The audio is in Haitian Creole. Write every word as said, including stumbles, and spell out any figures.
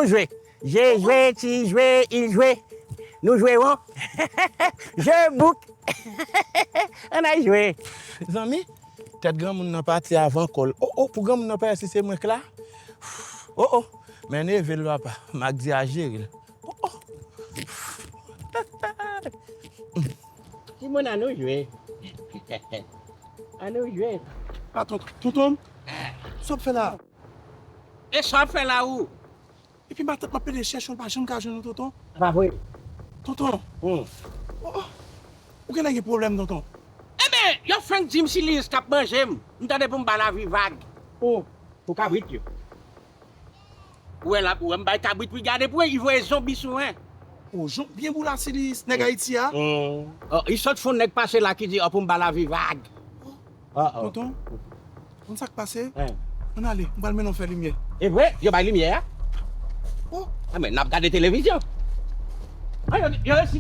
Nou jwe. Je jwe, ti jwe, il jwe. Nou jwe won. Je bouk. Ann al jwe. Zanmi, tèt granmoun nan pati avan kò l. O, o, pou granmoun nan pa wè si se mwen k la. O, o, men neve l papa, m ak di a jere l. O, o. Timoun, ann nou jwe. Ann nou jwe. A, tonton, tonton, sa w ap fè la? E sa w ap fè la ou? Epi matant m ap pede chèche w, l pa janm ka jwenn ou, tonton. Pa vre? Tonton. Hmm. O, o. Ou genlè gen pwoblèm, tonton. Enben, yo fenk di m si Liz t ap manje m. M tande pou m ba lavi vag. O, pou kabrit yo. Ou wè la, ou wè m bay kabrit wi, gade pou li voye zonbi sou mwen. O, jon, byen boula si Liz, nèg Ayiti a. Hmm. O, li sot fon nèg pase la ki di, o, pou m ba lavi vag. O, o. Tonton, konn sa k pase? Hein. Ann ale, m pral mennen w fè limyè. E vre, yo bay limyè a? O. A, men n ap gade televizyon. A, yo, yo resi